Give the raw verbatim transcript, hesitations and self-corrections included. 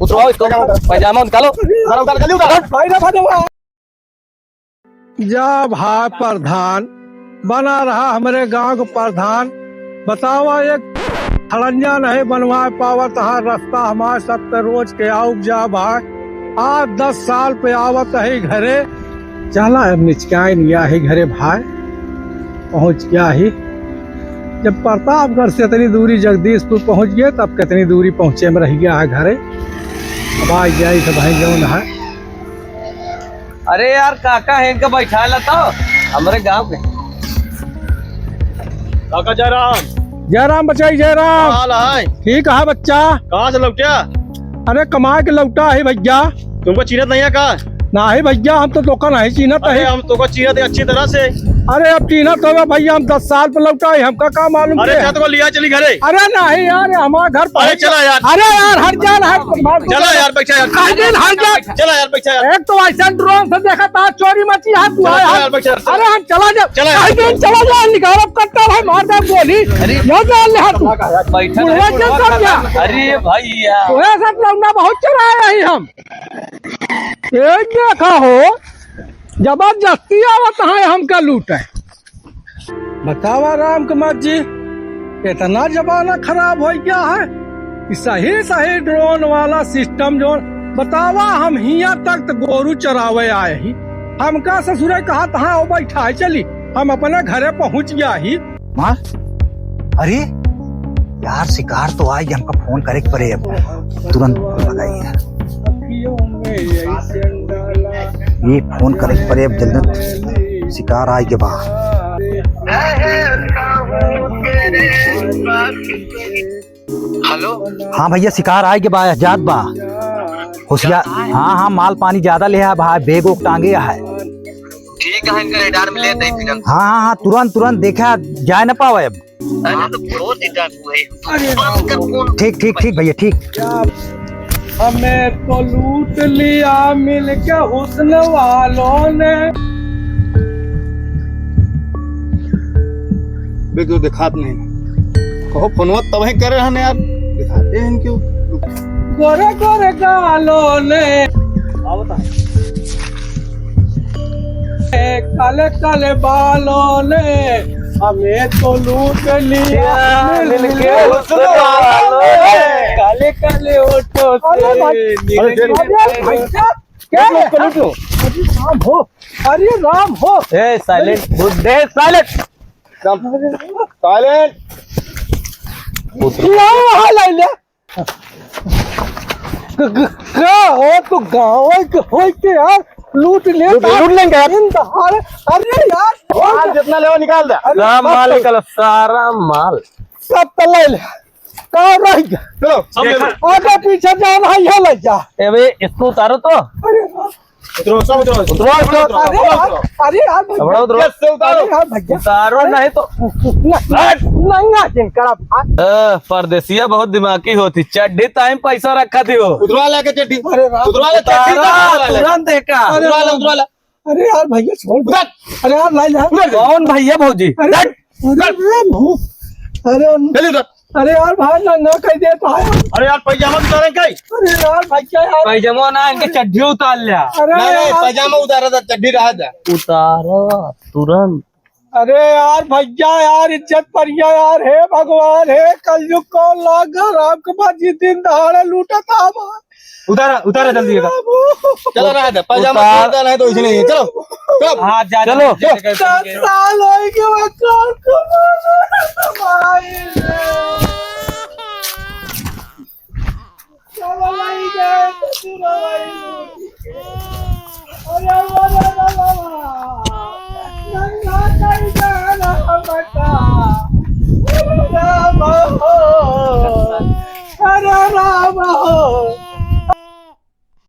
उतरवाओ इसको, पैजामा निकालो। जरा उतार, जल्दी उतार। भाई ना भागो। जा भाई प्रधान, बना रहा हमरे गाँव क प्रधान। बतावा, एक खड़ंजा नहीं बनवाए पावत है, रस्ता हमारे सब पे रोज के आउब जाब है। आज दस साल पे आवत है घरे। चला, अब निचकाए निया है घरे भाई, पहुँच गया ही। जब प्रतापगढ़ से इतनी दूरी जगदीशपुर पहुँच गए, तब कितनी दूरी पहुँचे में रह गया है घरे। अब आ जाए तो भाई जौन है। अरे यार, काका है, इनका बैठा ला तो, हमरे गाँव के। काका जयराम। जयराम बचाई, जयराम। का हाल है? ठीक है बच्चा। कहाँ से लौट्या? अरे, कमाए के लौटा है भैया। तुमको चीन्हत नहीं है का? नाही भैया, हम तो तोका नहीं चीन्हत अरे, है। हम तोका चीन्हत है अच्छी तरह से। अरे, अब चीन्हत होगा भैया, हम दस साल पे लौटा है, हमका का मालूम अरे, के? अच्छा, तो लिया चली घरे। अरे नहीं यार, हमारा घर अरे, पहुँच चला यार। अरे यार, हट जा ना, हट, मार दो। चला यार, बैठा यार। काहे दिन हट जा। चला यार, बैठा यार। एक तो ऐसा ड्रोन से देखा था, चोरी मची है, तू चला, आया चला है। यार, बैठा यार। अरे हम चला जा। चला यार। काहे दिन चला जा, निकाल अब कट्टा भाई, मार दे गोली। अरे। यो जान ले तू। बैठा बुढ़वा है, के बुढ़वा सब का जा। नाम। अरे भैया। तोरे साथ लौंडा बहुत चलाए रही हम। ये देखा हो, जबरदस्ती आवत है हमका लूटे। बतावा राम कुमार जी, इतना जमाना खराब हो गया है कि सही सही ड्रोन वाला सिस्टम जो बतावा, हम हियां तक तो गोरू चरावे आए ही, हमका ससुरे कहा तहाँ वो बैठा है, चली हम अपने घरे पहुँच गया ही। माँ, अरे यार, शिकार तो आइ गया, हमका फोन करे के पड़े अब, तुरंत लगाई यार। ये फोन करे के पड़े अब, जल्दी शिकार आइ गया बा। हेलो। हाँ भैया, शिकार आइ गया बा, जात बा। होशियार, हाँ, हाँ, माल पानी ज्यादा ले है भाई, बैग वैग टांगे है। ठीक है, इनका रेडार में लेते हैं फिर हम। हाँ, हाँ, हाँ, तुरंत, तुरंत देखा जाए ना पावे अब। अरे तो फोन ही डाकू है। अरे बंद कर फोन। ठीक, ठीक, ठीक भैया, ठीक। हमें तो लूट लिया मिलके हुस्न वालों ने। बे, जो दिखात नहीं। कहो, फोनवा तबही करे रहने यार। दिखाते हैं इनके। गोरे गोरे गालों ने। आओ बता। ए, काले काले बालों ने हमें तो लूट लिया, या, मिलके मिलके हुस्न वालों ने। काले काले ओठों से अरे भाई, निकल अरे भाई, क्या? लूट लो, लूट लो। अरे राम हो, अरे राम हो। ए, silent, बुड्ढे, silent। Silent। क्या हाल है ले? क-, क-, का हो तू गाँव के होई के यार लूट ले लूट, लूट लेंगे यार। दिन दहाड़े। अरे यार, माल जितना लेवा निकाल दे। अरे राम बाप माल रे। निकालो, सारा माल। सब तो ले ले। का रह गया? चलो, सब ले लो। आगे पीछे जाना है, ये ले जा। ए बे, इसको उतारो तो। अरे बाप। उतरो, सब उतरो। उतरो, उतरो। अरे यार, अरे यार भैया। कपड़ा उतरो। Yes, से उतारो। अरे यार भैया। उतारो अरे नहीं तो। न-, नंगा जिन करा भाई। ए, परदेसिया बहुत दिमागी होती, चड्डी ताई में पैसा रखा थी वो। उतरवा ले के चड्डी। अरे राम। उतरवा ले चड्डी, उतारो, उतरवा ले। तुरंत देखा। अरे उतरवा ले, राम। उतरवा ले। अरे यार भैया छोड़ दे। उतर। अरे यार लाई यार। उतर। कौन भैया भौजी? अरे, उतर। अरे राम हो। अरे हम जल्दी उतर। अरे यार, भाई नंगा कह देता है। अरे यार, पैजामा उतारे कई? अरे यार, भाई क्या यार? पैजामा ना, इनके चड्डी उतार लिया। अरे नहीं, नहीं, यार। पैजामा उतारा था, चड्डी रहा था। उतारो तुरंत। अरे यार, भैया यार, इज्जत पर गया यार, हे भगवान, हे कलयुग कौन लाग गया, राम के बाद जी दिन दहाड़े लूटा था हमारा। उतारा, उतारा जल्दी एका। चलो, रहा दे, पैजामा उतार। उतार नहीं तो इसने, चलो, चलो। हाँ, जा, चलो। जा, जा, जा, जा। दस साल हो गए, मैं कौन को भाई रे। चलो, भाई, जा, चलो, भाई।